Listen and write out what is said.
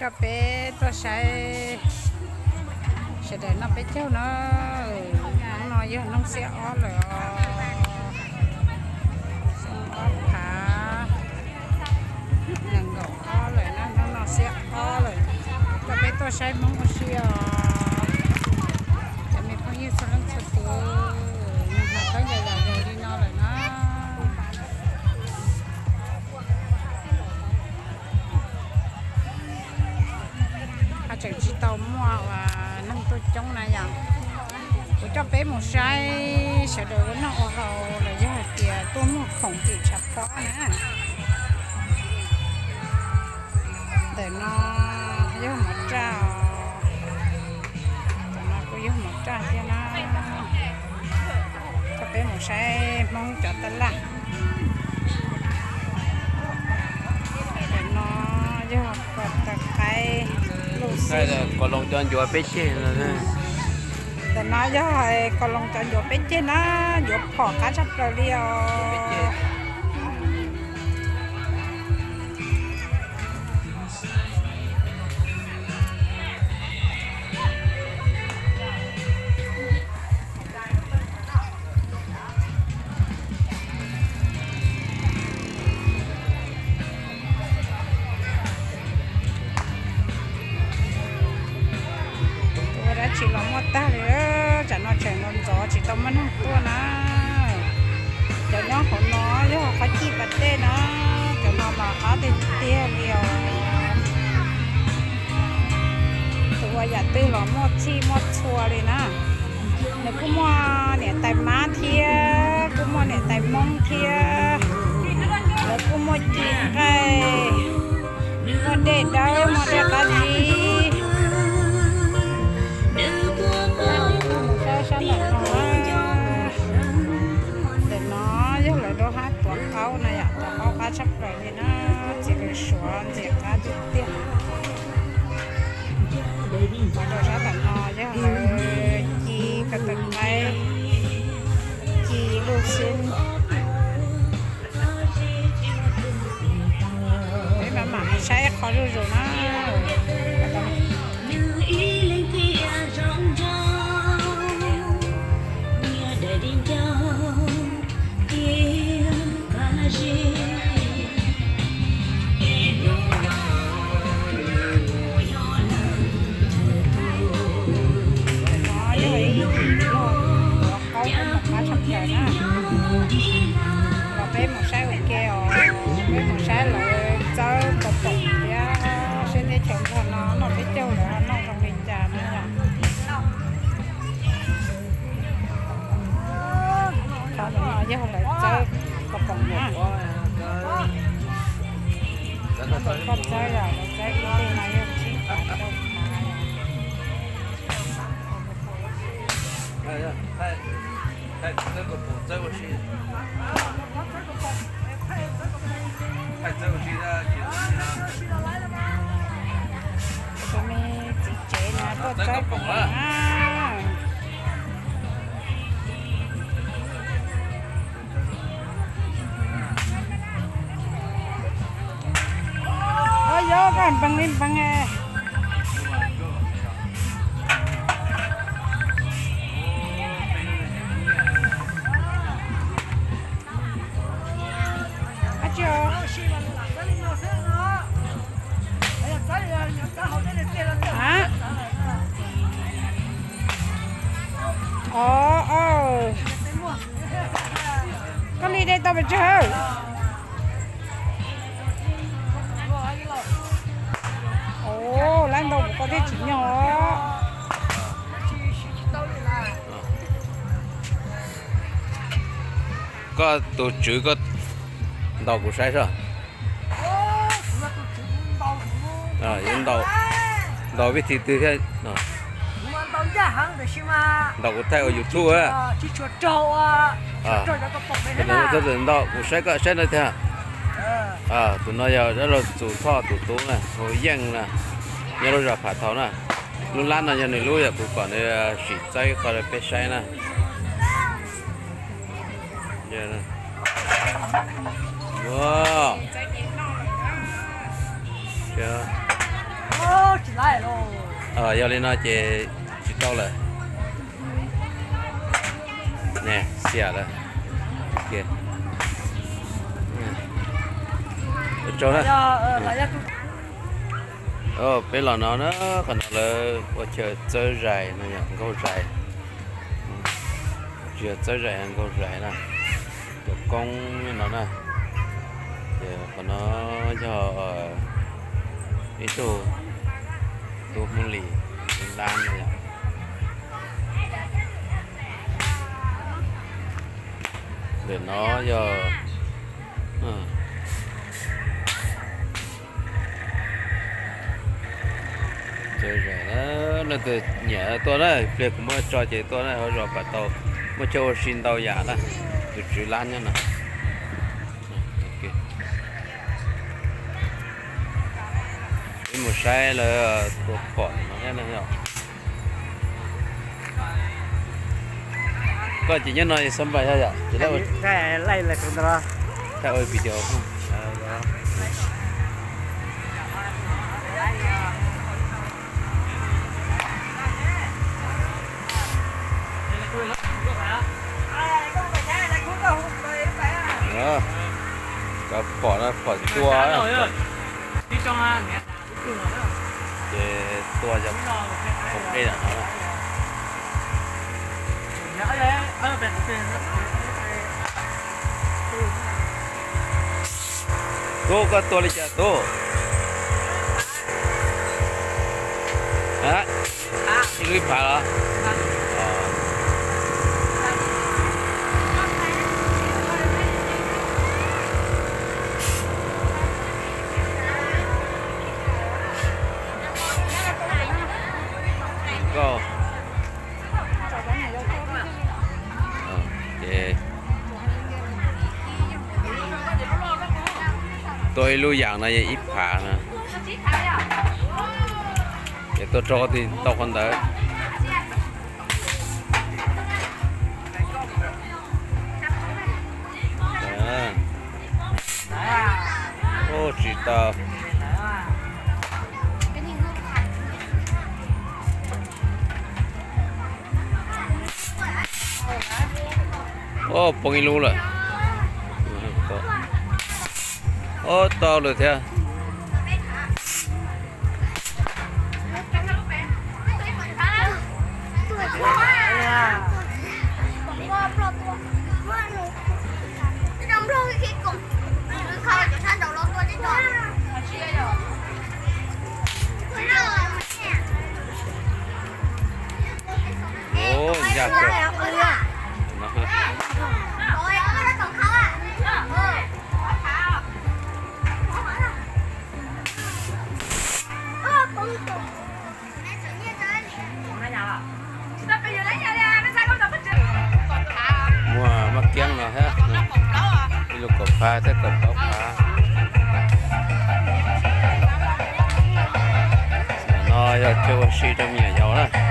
Coj peb tuaj saib sawv daws noj peb caug na. Hnub no yog hnub xiab ob lawm os. Xiab ob phav nees nkaum ob lawm na, hnub no xiab ob lawm. Coj peb tuaj saib Hmoob ua si os. Cov me phooj ywg txhua leej txhua tus, nag hmo peb ncaws yam yog li no lawm na. Ho tseem tsis tau muaj neeg tuaj coob na yom. Kuv coj peb mus saib sawv daws ua noj ua haus los yog hais tias tuaj muag khoom tim tshav pob na. Ntawm no yog mov raj os. Ntawm no kuj yog mov raj thiab na. Coj peb mus saib Hmoob cov taj laj. Ntawm no yog kos taw qaib lug xwb. Kos loos cov ncuav peb ceg. Ntawm no yog kos loos cov ncuav peb ceg na, ncuav phom qab tshaj plaws li os. Ua dab tsi los muaj tag li, tsam no tseem ntxov ntxov tsis tau muaj neeg tuaj na. Cov nyob hauv no yog qhov cij pas dej na, cov no mas qab tiag tiag li os. Tus ua yam twg los muaj txhij muaj txhua li na. Nws kuj muaj niam tais mab thiab, kuj muaj niam tais Hmoob thiab. Lawv kuj muaj ci nqaij, muaj dej dawb, muaj dej qab zib. Sab ntawm no, ntawm no yog lawv lub hab tuav qaub na yom, tuav qaub qab tshaj plaws li na, txiv lws suav ntxim qab tiag tiag. Rau sab ntawm no yog lawv ci ko taw qaib, ci lug xwb. Peb mam mam saib qhov zuj zus na. Qaub qab tshaj plaws na. Los peb mus saib ua ke os, peb mus saib lawv txawb kaus poom thiab, seb teb chaws nplog no noj peb caug lawv ho noj zoo li cas na yom. Qhov no yog lawv txawb kaus poom na. Lawv txawb yom, lawv txawb ib teg no yog tsib phav rau phav. Tus me txiv tsev no tuaj txawb kaus poom na. Yog koj npeeg li npeeg. Ov, koj li de tau pes tsawg? Ov, lab ntau kuv koj thiaj tsim nyog. Koj tus tswv koj ntaus kuv saib soj. Ntaus vij thi twg thiab? Ntaus kuv thaij ua YouTube. Ntaus kuv saib koj saib no tiag. Tus no yog dab laug Txus Thoj tus tub na, hu Yeej na, nyob lub zos Pham Thau na. Lub lab no yog nws lub, yog kuv kom nws sim txawb qhov peb saib na. Ua, Yog li no ces tsis tau lawm. Xiam lawm. Ua tsaug na. Peb los no na, qhov no lawv ua chaw txawb zais no yom, nkaug zais. Tsis yog txawb zais, nkaug zais na. Cov koob no na. Ces qhov no yog ib tug tub Hmoob Lis lab no yom. Ntawm no yog leej twg nyiam tuaj na, pliag kuv muab tso ces tuaj na, hauv zos kom tau, muaj chaw ua si ntau yam na, tus tswv lab nyob no. Peb mus saib lawv tua phom no thiab na yom. Koj ces nyob no xab npais yog yom, ces ua video. Cov phom no phom tua, ces tua cov khoom dej no. Tub, koj tua li cas tub? Ib lub ib phav los? Ces tua ib lub yam no yog ib phav na. Ces tua rau qhov twg tau qhov ntawd. Tsis tau. Poob ib lub lawm. Ob tau lawm thiab. Muaj maj kiab no thiab, ib lub kaum phav thiab kaum plaub phav. No yog chaw ua si rau me nyuam yaus na.